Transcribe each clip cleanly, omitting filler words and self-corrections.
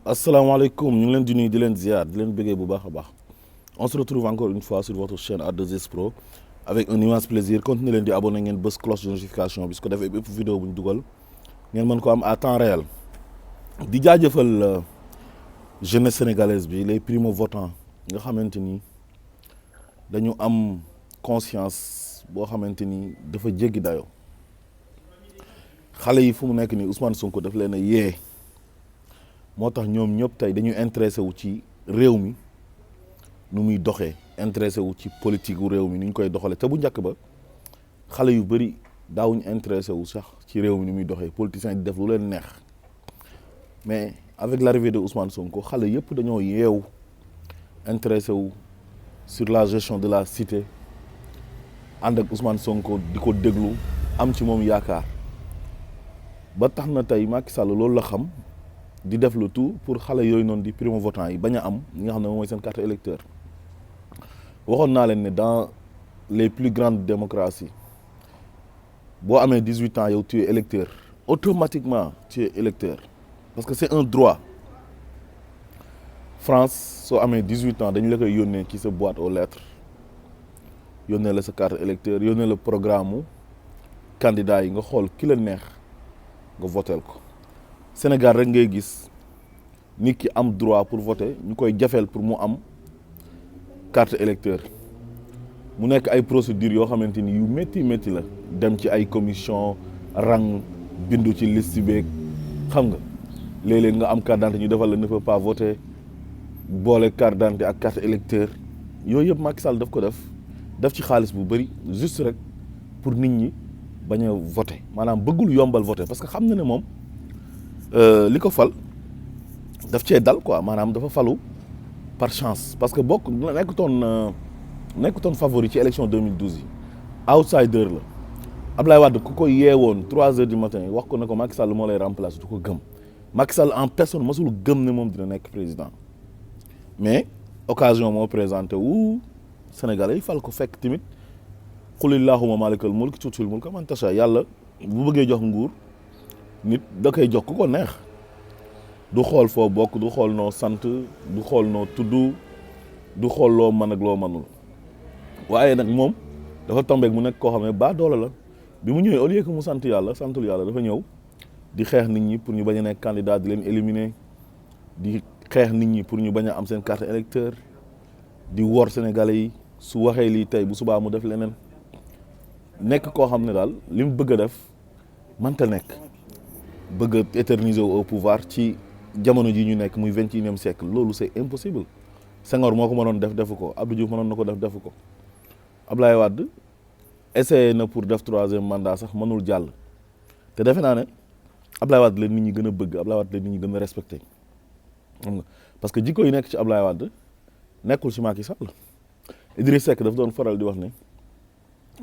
asalaamaaleykum ñu ngi leen di nuyu di leen ziar di leen bëggee bu baax a baax on se retrouve encore une fois sur votre chaîne A2S Pro avec un immense plaisir continuez leen di abonné ngeen bës cloche de notification bi su ko defee bépp vidéo bu ñu dugal ngeen mën ko am à temps réel di jaajëfal jeunesse sénégalaise bi les primo votants nga xamante ni dañu am conscience boo xamante ni dafa jéggi dayoo xale yi fu mu nekk nii Ousmane Sonko daf leen a yee moo tax ñoom ñëpp tey dañuy intéressé wu ci réew mi nu muy doxee intéressé wu ci politique wu réew mi ni ñu koy doxalee te bu njëkk ba xale yu bëri daawuñu intéressé wu sax ci réew mi ni muy doxee politiciens di def lu leen neex mais avec l'arrivée de Ousmane Sonko xale yëpp dañoo yeewu intéressé wu sur la gestion de la cité ànd ak Ousmane Sonko di ko déglu am ci moom yaakaar ba tax na tey Macky Sall loolu la xam. di def le tout pour xale yooyu noonu di primo votant yi bañ a am ñi nga xam ne moom mooy seen carte électeur waxoon naa leen ne dans les plus grandes démocraties boo amee 18 ans yow tu es électeur automatiquement tu es électeur parce que c'est un droit France soo amee 18 ans dañu la koy yónnee ci sa boîte aux lettres yónnee la sa carte électeur yónnee la programme mu candidat yi nga xool ki la neex nga voteel ko Sénégal rek ngay gis nit ki am droit pour voter ñu koy jafeel pour mu am carte électeur mu nekk ay procédures yoo xamante ni yu métti la dem ci ay commission rang bindu ci liste beeg xam nga léeg-léeg nga am carte d'identité ñu defal la ne peut pas voter boole carte d'identité ak carte électeur yooyu yëpp Macky Sall daf ko def ci xaalis bu bëri juste rek pour nit ñi bañ a voter maanaam bëggul yombal voter parce que xam na ne moom li ko fal daf cee dal quoi maanaam dafa falu par chance parce que bokk nekkutoon favori ci élection 2012 yi outsider la Abdoulaye Wade ku ko yeewoon 3 heures du matin wax ko ne ko Macky Sall moo lay remplacer du ko gëm Macky Sall en personne masul gëm ne moom dina nekk président mais occasion moo présenté wu Sénégalais yi fal ko fekk tamit qulillahumma malikal mulk tuutil mulka man tasha yàlla bu bëggee jox nguur nit da koy jox ku ko neex du xool foo bokk du xool noo sant du xool noo tudd du xool loo mën ak loo mënul waaye nag moom dafa tombeek mu nekk koo xam ne baa doole la bi mu ñëwee au lieu que mu sant yàlla santul yàlla dafa ñëw di xeex nit ñi pour ñu bañ a nekk candidat di leen éliminer di xeex nit ñi pour ñu bañ a am seen carte électeur di wor Sénégalais yi su waxee lii tey bu subaa mu def leneen nekk koo xam ne daal li mu bëgg a def mënta nekk bëgg a éterniser au pouvoir ci jamono ji ñu nekk muy 21e siècle loolu c'est impossible Senghor moo ko mënoon defu ko Abdou Diouf mënoon na ko defu ko Abdoulaye Wade essayé na pour def 3e mandat sax mënul jàll te defe naa ne Abdoulaye Wade la nit ñi gën a bëgg Abdoulaye Wade la nit ñi gën a respecté xam nga parce que jikko yi nekk ci Abdoulaye Wade nekkul ci Macky Sall Idrissa Seck daf doon faral di wax ne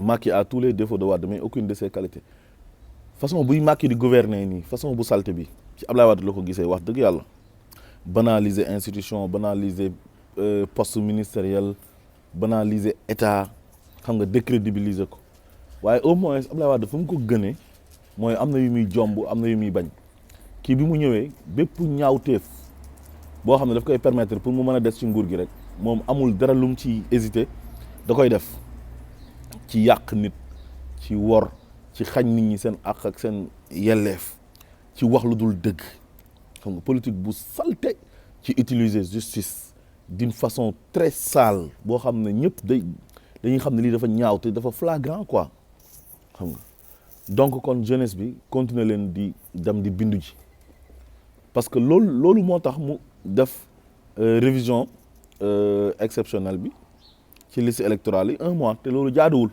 Macky a tous les défauts de Wade mais aucune de ses qualités façon buy Macky di gouverner nii façon bu salte bi ci Abdoulaye Wade la ko gisee wax dëgg yàlla banaliser institution banaliser poste ministériel banaliser état xam nga décrédibiliser ko waaye au moins Abdoulaye Wade fu mu ko gënee mooy am na yu muy jomb am na yu muy bañ kii bi mu ñëwee bépp ñaawteef boo xam ne daf koy permettre pour mu mën a des ci nguur gi rek moom amul dara lu mu ci hésiter da koy def ci yàq nit ci wor ci xañ nit ñi seen àq ak seen yelleef ci wax lu dul dëgg xam nga politique bu salte ci utiliser justice d'une façon très sale boo xam ne ñëpp dañuy xam ne lii dafa ñaaw te dafa flagrant quoi xam nga donc kon jeunesse bi continuer leen di dem di bindu ji parce que loolu moo tax mu def révision exceptionnelle bi ci liste électorale yi 1 mois te loolu jaaduwul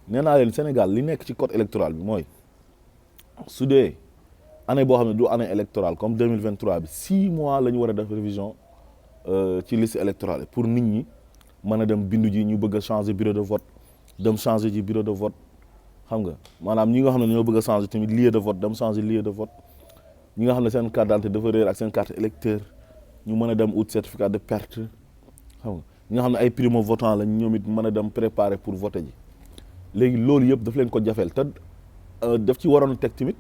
nee naa leen Sénégal li nekk ci code électoral bi mooy su dee année boo xam ne du année électorale comme 2023 bi 6 mois la ñu war a def révision ci liste électorale yi pour nit ñi mën a dem bindu ji ñu bëgg a changer bureau de vote dem changer ji bureau de vote xam nga maanaam ñi nga xam ne ñoo bëgg a changer tamit lieu de vote dem changer lieu de vote ñi nga xam ne seen carte d'identité dafa réer ak seen carte électeur ñu mën a dem ut certificat de perte xam nga ñi nga xam ne ay primo votant lañ ñoom it mën a dem préparer pour voter ji léegi loolu yëpp daf leen ko jafeel te daf ci waroon teg tamit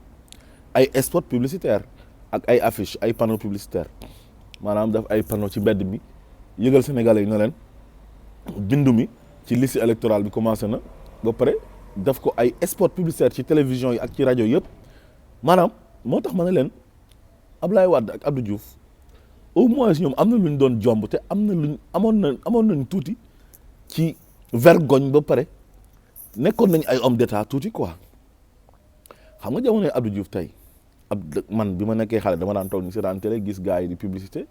ay spot publicitaire ak ay affiche ay panneaux publicitaires maanaam def ay panneaux ci mbedd bi yëgal sénégalais yi na leen bindu mi ci liste électorale bi commencé na ba pare def ko ay spot publicitaire ci télévision yi ak ci rajo yëpp maanaam moo tax ma ne leen Abdoulaye Wade ak Abdou Diouf au moins ñoom am na lu ñu doon jomb te am na luñ amoon nañ tuuti ci vergogne ba pare nekkoon nañ ay homme d'état tuuti quoi xam nga jamonoy Abdou Diouf tey man bi ma nekkee xale dama daan toog ni seetaan télé gis gars yi di publicité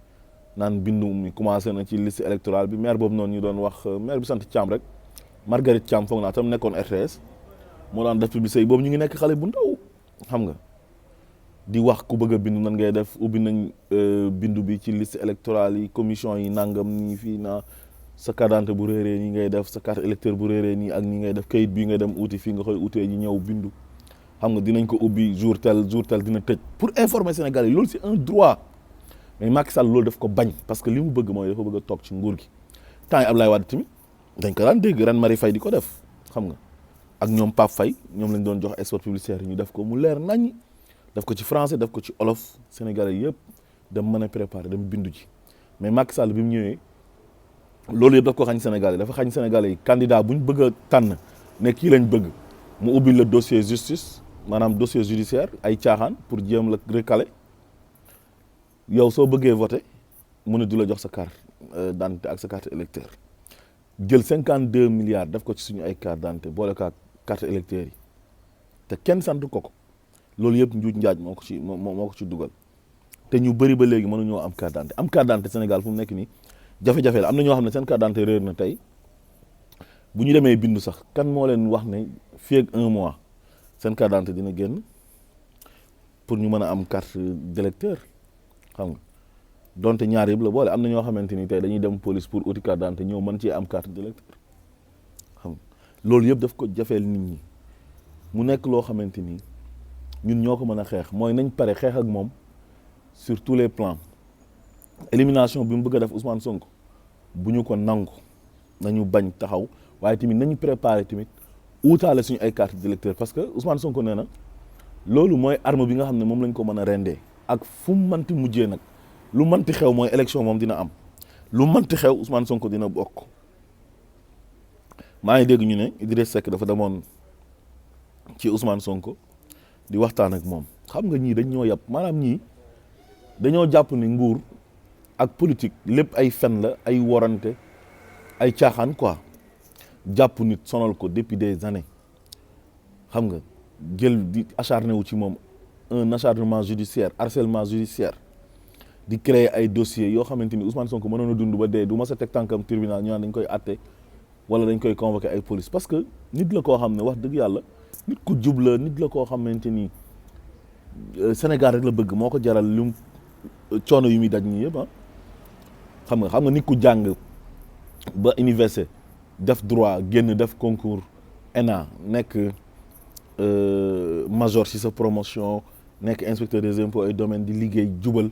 naan bindu mi commencé na ci liste électorale bi maire boobu noonu ñu doon wax maire bi sant Thiam rek Marguerite Thiam foog naa tam nekkoon RTS moo daan def publicité yi boobu ñu ngi nekk xale bu ndaw xam nga di wax ku bëgg a bindu nan ngay def ubbi nañ bindu bi ci liste électorale yi commission yi nangam nii fii naa sa carte d'identité bu réeree nii ngay def sa carte électeur bu réeree nii ak nii ngay def kayit bii nga dem uti fii nga koy utee ji ñëw bindu xam nga dinañ ko ubbi jour tel dina tëj pour informer Sénégalais yi loolu c'est un droit mais Macky Sall loolu daf ko bañ parce que li mu bëgg mooy dafa bëgg a toog ci nguur gi temps yi Abdoulaye Wade tamit dañ ko daan dégg ren Marie Faye di ko def xam nga ak ñoom Pape Faye ñoom lañ doon jox spot publicitaire yi ñu def ko mu leer nañ def ko ci français def ko ci olof Sénégalais yëpp dem mën a préparer dem bindu ji mais Macky Sall bi mu ñëwee loolu yëpp daf ko xañ Sénégalais dafa xañ Sénégalais yi candidat bu ñu bëgg a tànn ne kii lañ bëgg mu ubbi le dossier justice maanaam dossier judiciaire ay caaxaan pour jéem la recaler yow soo bëggee voter mu ne du la jox sa carte d'identité ak sa carte électeur jël 52 milliards def ko ci suñu ay carte d'identité boole ko ak carte électeur yi te kenn sant ko loolu yëpp njuuj njaaj moo ko ci dugal te ñu bëri ba léegi mënuñoo am carte d'identité am carte d'identité Sénégal fu mu nekk nii jafe-jafe la am na ñoo xam ne seen carte d'identité réer na tey bu ñu demee bindu sax kan moo leen wax ne fii ak 1 mois seen carte d'identité dina génn pour ñu mën a am carte d'électeur xam nga donte ñaar yëpp la boole am na ñoo xamante ni tey dañuy dem police pour uti carte d'identité ñëw mën cee am carte d'électeur xam nga loolu yëpp daf ko jafeel nit ñi mu nekk loo xamante ni ñun ñoo ko mën a xeex mooy nañ pare xeex ak moom sur tous les plans élimination bi mu bëgg a def Ousmane Sonko bu ñu ko nangu nañu bañ taxaw waaye tamit nañu préparer tamit uutaale suñu ay carte d'électeur parce que Ousmane Sonko nee na loolu mooy arme bi nga xam ne moom lañ ko mën a rendee ak fu mu mënti mujjee nag lu mënti xew mooy élection moom dina am lu mënti xew Ousmane Sonko dina bokk. maa ngi dégg ñu ne Idrissa Seck dafa demoon ci Ousmane Sonko di waxtaan ak moom xam nga ñii dañ ñoo yàpp maanaam ñii dañoo jàpp ni nguur ak politique lépp ay fen la ay worante ay caaxaan quoi jàpp nit sonal ko depuis des années xam nga jël di acharné wu ci moom un acharnement judiciaire harcèlement judiciaire di créer ay dossiers yoo xamante ni Ousmane Sonko mënoon a dund ba dee du ma sa teg tànkam tribunal ñu naan dañ koy atte wala dañ koy convoquer ay police parce que nit la koo xam ne wax dëgg yàlla nit ku jub la nit la koo xamante ni Sénégal rek la bëgg moo ko jaral lu coono yu muy daj ñi yëpp xam nga nit ku jàng ba université def droit génn def concours ENA nekk major ci sa promotion nekk inspecteur des impôts et domaines di liggéey jubal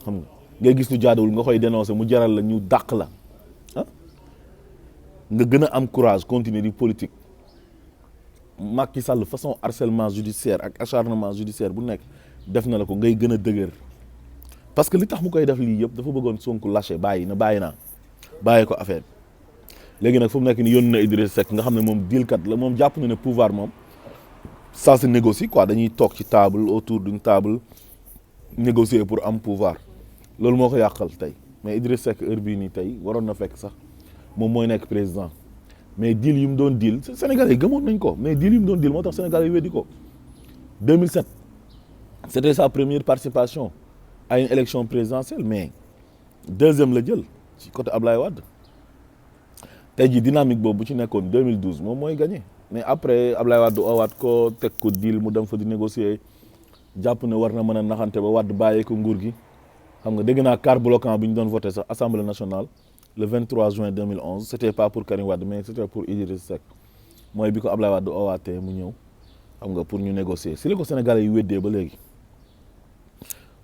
xam nga ngay gis lu jaaduwul nga koy dénoncer mu jaral la ñu dàq la nga gën a am courage continuer di politique Macky Sall façon harcèlement judiciaire ak acharnement judiciaire bu nekk def na la ko ngay gën a dëgër parce que li tax mu koy def lii yëpp dafa bëggoon Sonko lâché bàyyi ko affaire léegi nag fu mu nekk ni yónni na Idrissa Seck nga xam ne moom dealkat la moom jàpp na ne pouvoir moom ça se négocie quoi dañuy toog ci table autour d'une table négocier pour am pouvoir loolu moo ko yàqal tey mais Idrissa Seck heure bii nii tey waroon na fekk sax moom mooy nekk président mais deal yu mu doon deal Sénégalais yi gëmoon nañ ko mais deal yu mu doon deal moo tax Sénégalais yi weddi ko 2007 c'était sa première participation à une élection présidentielle mais deuxième la jël ci côté Abdoulaye Wade tey jii dynamique boobu bu ci nekkoon 2012 moom mooy gagné mais après Abdoulaye Wade oowaat ko teg ko deal mu dem fa di négocier jàpp ne war na mën a naxante ba Wade bàyyee ko nguur gi xam nga dégg naa quart bloquant bi ñu doon voté sax Assemblée nationale le 23 juin 2011 c'était pas pour Karim Wade mais c'était pour Idrissa Seck mooy bi ko Abdoulaye Wade oowaatee mu ñëw xam nga pour ñu négocier si la ko Sénégalais yi weddee ba léegi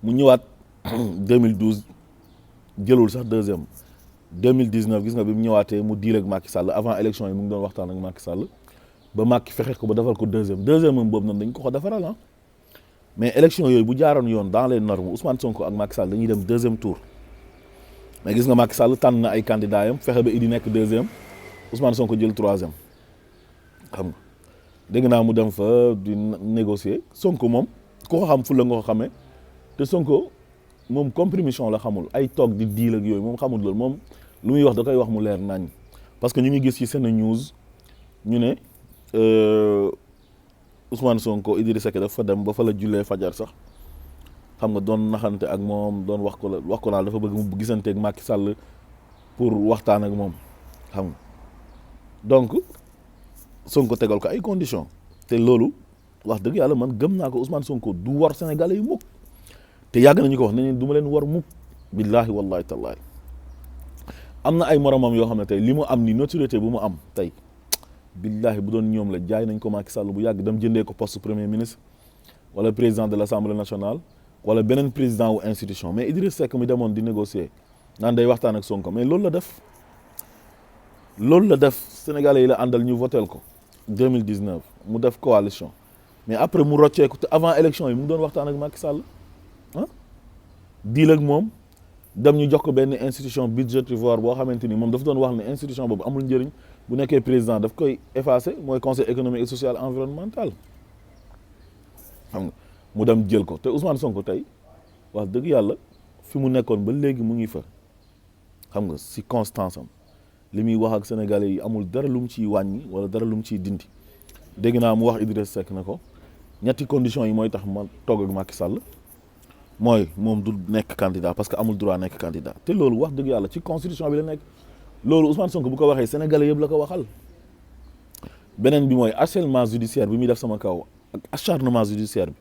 mu ñëwaat 2012 jëlul sax deuxième 2019 gis nga bi mu ñëwaatee mu diil ak Macky Sall avant élection yi mu ngi doon waxtaan ak Macky Sall ba Macky fexe ko ba defal ko deuxième am boobu noonu dañ ko defaral mais élection yooyu bu jaaroon yoon dans les normes Ousmane Sonko ak Macky Sall dañuy dem deuxième tour mais gis nga Macky Sall tànn na ay candidats yam fexe ba Idi nekk deuxième Ousmane Sonko jël troisième xam nga dégg naa mu dem fa di négocier Sonko moom ku ko xam fu la nga ko xamee te Sonko moom compromission la xamul ay toog di diil ak yooyu moom xamul loolu moom lu muy wax da koy wax mu leer nañ parce que ñu ngi gis ci Sene News ñu ne Ousmane Sonko Idrissa Seck dafa dem ba fa la jullee fajar sax xam nga doon naxante ak moom doon wax ko daal dafa bëgg mu gisante ak Macky Sall pour waxtaan ak moom xam nga donc Sonko tegal ko ay conditions te loolu wax dëgg yàlla man gëm naa ko Ousmane Sonko du war Sénégalais yu mukk te yàgg nañu ko wax ne du ma leen war mukk billaahi wallahi tallaahi am na ay moromam yoo xam ne tey li mu am ni notoriété bu mu am tey billaahi bu doon ñoom la jaay nañ ko Macky Sall bu yàgg dem jëndee ko poste premier ministre wala président de l'Assemblée nationale wala beneen président wu institution mais Idrissa Seck mi demoon di négocier naan day waxtaan ak Sonko mais loolu la def Sénégalais yi la àndal ñu votel ko 2019 mu def coalition mais après mu rocceeku te avant élection yi mu doon waxtaan ak Macky Sall ah diil ak moom dem ñu jox ko benn institution budgétivore boo xamante ni moom dafa doon wax ne institution boobu amul njëriñ bu nekkee président daf koy effacer mooy conseil économique et social environnemental xam nga mu dem jël ko te Ousmane Sonko tey wax dëgg yàlla fi mu nekkoon ba léegi mu ngi fa xam nga si constance am li muy wax ak sénégalais yi amul dara lu mu ciy wàññi wala dara lu mu ciy dindi dégg naa mu wax Idrissa Seck na ko ñetti conditions yi mooy tax ma toog ak Macky Sall mooy moom du nekk candidat parce que amul droit nekk candidat te loolu wax dëgg yàlla ci constitution bi la nekk loolu Ousmane Sonko bu ko waxee sénégalais yëpp la ko waxal beneen bi mooy harcèlement judiciaire bi muy def sama kaw ak acharnement judiciaire bi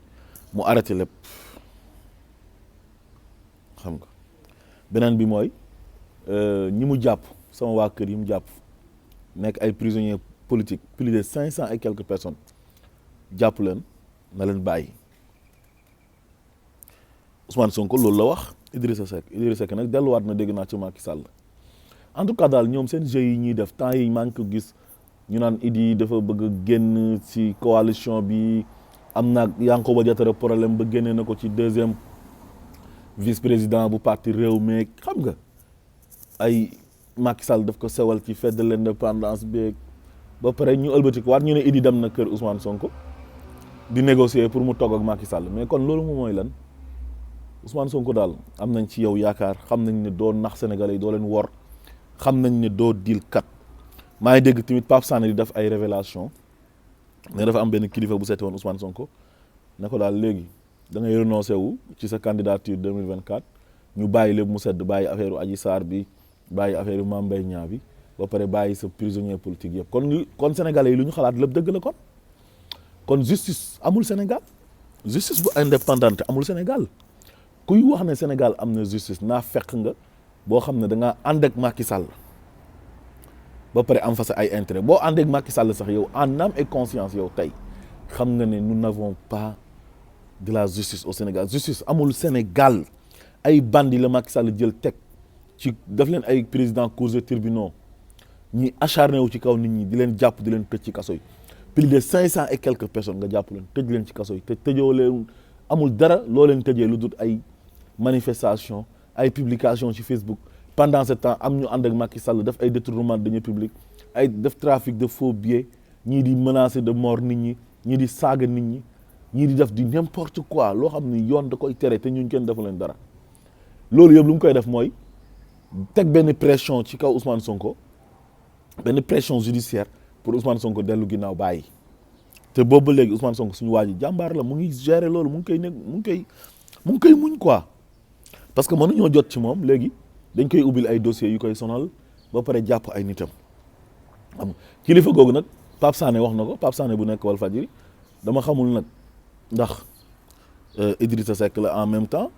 mu arrêté lépp xam nga beneen bi mooy ñi mu jàpp sama waa kër yi mu jàpp nekk ay prisonniers politiques plus de 500 et quelques personnes jàpp leen na leen bàyyi Ousmane Sonko loolu la wax Idrissa Seck nag delluwaat na dégg naa ci Macky Sall en tout cas daal ñoom seen jeu yi ñuy def temps yi maa ngi ko gis ñu naan Idi dafa bëgg a génn ci coalition bi am na Yankhoba Diattara problème ba génnee na ko ci deuxième vice-président bu parti Rewmi xam nga ay Macky Sall daf ko sewal ci fête de l'indépendance bi ba pare ñu ëlbati ko waat ñu ne Idi dem na kër Ousmane Sonko di négocier pour mu togg ak Macky Sall mais kon loolu moom mooy lan Ousmane Sonko daal am nañ ci yow yaakaar xam nañ ne doo nax Sénégalais yi doo leen wor xam nañ ne doo dil kat maa ngi dégg tamit Pape Sané di def ay révélation ne dafa am benn kilifa bu seeti woon Ousmane Sonko ne ko daal léegi da ngay renoncé wu ci sa candidature 2024 ñu bàyyi lépp mu sedd bàyyi affaire u Adji Sarr bi bàyyi affaire u Mame Mbaye Niang bi ba pare bàyyi sa prisonnier politique yëpp kon Sénégalais yi lu ñu xalaat lépp dëgg la kon justice amul Sénégal justice bu indépendante amul Sénégal kuy wax ne Sénégal am na justice naa fekk nga boo xam ne da ngaa ànd ak Macky Sall ba pare am fa sa ay intérêt boo ànd ak Macky Sall sax yow en âme et conscience yow tey xam nga ne nous n'avons pas de la justice au Sénégal justice amul Sénégal ay bandi la Macky Sall jël teg ci daf leen ay président cours et tribunaux ñi acharné wu ci kaw nit ñi di leen jàpp di leen tëj ci kaso yi plus de 500 et quelques personnes nga jàpp leen tëj leen ci kaso yi te tëjoo leen amul dara loo leen tëjee lu dul ay manifestation ay publication ci Facebook pendant ce temps am ñu ànd ak Macky Sall def ay détournement de deniers publics ay def trafic de faux billets ñii di menacer de mort nit ñi ñii di saaga nit ñi ñii di def di n'importe quoi loo xam ni yoon da koy tere te ñun kenn defu leen dara loolu yëpp lu mu koy def mooy teg benn pression ci kaw Ousmane Sonko benn pression judiciaire pour Ousmane Sonko dellu ginnaaw bàyyi te boobu ba léegi Ousmane Sonko suñu waa ji jàmbaar la mu ngi gérer loolu mu ngi koy muñ quoi parce que mënuñoo jot ci moom léegi dañ koy ubbil ay dossiers yu koy sonal ba pare jàpp ay nitam xam kilifa googu nag Pape Sané wax na ko Pape Sané bu nekk Walfadjiri dama xamul nag ndax Idrissa Seck la en même temps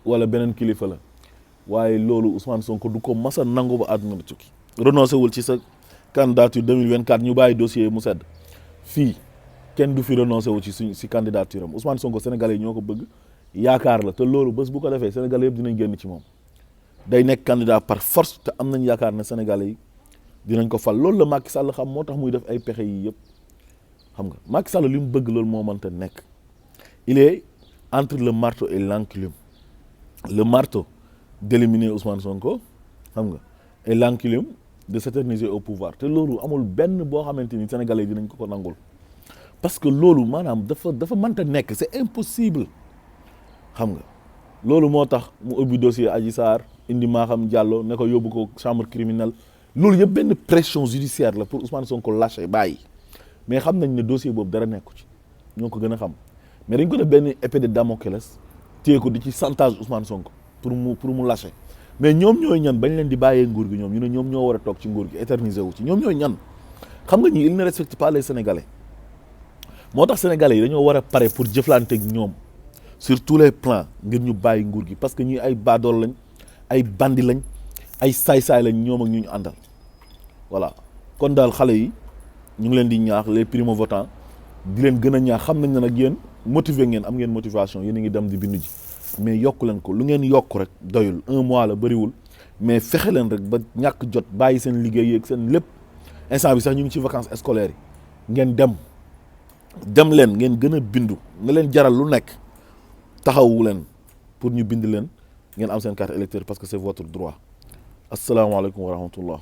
wala beneen kilifa la waaye loolu Ousmane Sonko du ko mas a nangu ba àdduna bi tukki renoncé wul ci sa candidature 2024 ñu bàyyi dossier mu sedd fii kenn du fi renoncé wu ci si candidature am Ousmane Sonko sénégalais yi ñoo ko bëgg yaakaar la te loolu bés bu ko defee sénégalais yëpp dinañ génn ci moom day nekk candidat par force te am nañ yaakaar ne sénégalais yi dinañ ko fal loolu la Macky Sall xam moo tax muy def ay pexe yi yëpp xam nga Macky Sall li mu bëgg loolu moo mënta nekk il est entre le marteau et l'enclume. Le marteau d'éliminer Ousmane Sonko xam nga et l'enclume de s'éterniser au pouvoir te loolu amul benn boo xamante ni sénégalais dinañ ko nangul parce que loolu maanaam dafa mënta nekk c'est impossible xam nga loolu moo tax mu ubbi dossier Adji Sarr indi Maham Diallo ne ko yóbbu ko chambre criminelle loolu yëpp benn pression judiciaire la pour Ousmane Sonko lâché bàyyi mais xam nañ ne dossier boobu dara nekku ci ñoo ko gën a xam mais dañ ko def benn épée de Damoclès téye ko di ci chantage Ousmane Sonko pour mu lâcher mais ñoom ñooy ñan bañ leen di bàyyee nguur gi ñoom ñu ne ñoom ñoo war a toog ci nguur gi éterniser wu ci ñoom ñooy ñan xam nga ñi il ne respecte pas les sénégalais moo tax sénégalais yi dañoo war a pare pour jëflante ak ñoom sur tous les plans ngir ñu bàyyi nguur gi parce que ñi ay baadool lañ ay bandi lañ ay saay-saay lañ ñoom ak ñu àndal voilà kon daal xale yi ñu ngi leen di ñaax les primo votants di leen gën a ñaax xam nañ ne nag yéen motiver ngeen am ngeen motivation yéen a ngi dem di bindu ji mais yokku leen ko lu ngeen yokk rek doyul 1 mois la bëriwul mais fexe leen rek ba ñàkk jot bàyyi seen liggéey ak seen lépp instant bi sax ñu ngi ci vacances scolaires yi ngeen dem leen ngeen gën a bindu na leen jaral lu nekk taxawu leen pour ñu bind leen ngeen am seen carte électeur parce que c'est votre droit asalaamaaleykum wa rahmatullah